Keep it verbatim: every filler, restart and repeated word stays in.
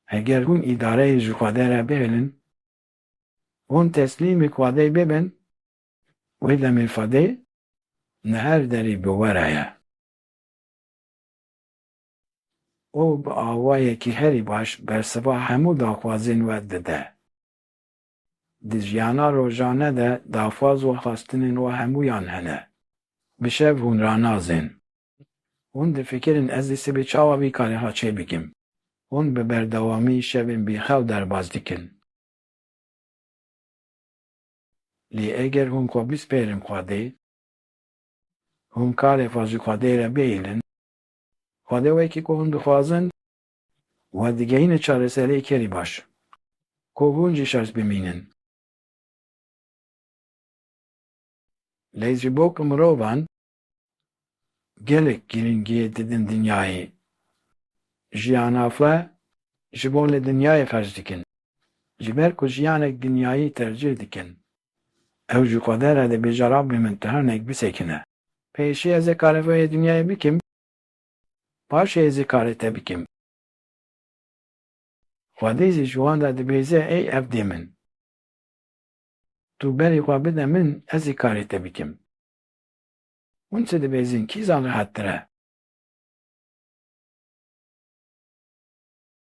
Heger hûn îdareyê ji Xwedê re bihêlin, hûn teslîmî Xwedê bibin, wê demê Xwedê li her derî bi we re ye. Û bi awayekî herî baş bersiva hemû daxwazên we dide. Di jiyana rojane de daxwaz û xwestinên we hemûyan hene. Bi şev hûn ranazên. Hûn difikirin ez ê sibê çawa vî karê ha çêbikim. Hûn bi berdewamî şevên bêxew derbas dikin. Lê eger hûn xwe bispêrin Xwedê, hûn karê xwe ji Xwedê re bihêlin, Xwedê wekî ku hûn dixwazin, we digehîne çareseriyê kerî baş, ku hûn jî şaş bimînin. Lê ji bo ku mirovan gelek girîngiyê didin dinyayê, jiyana xwe ji bo li dinyayê xerc dikin. Ji ber ku jiyanek dinyayî tercîh dikin, ew ji Xwedê re dibêje, Rabbê min, tu hinek bisekine. Pêşî ez ê karê vê yê dinyayê bikim, paşê ez ê karê te bikim. Xwedê zî ji wan re dibêje, Ey evdê min, tu berê xwe bide min, ez ê karê te bikim. Hûn çi dibêjin, kîjan rehettir e?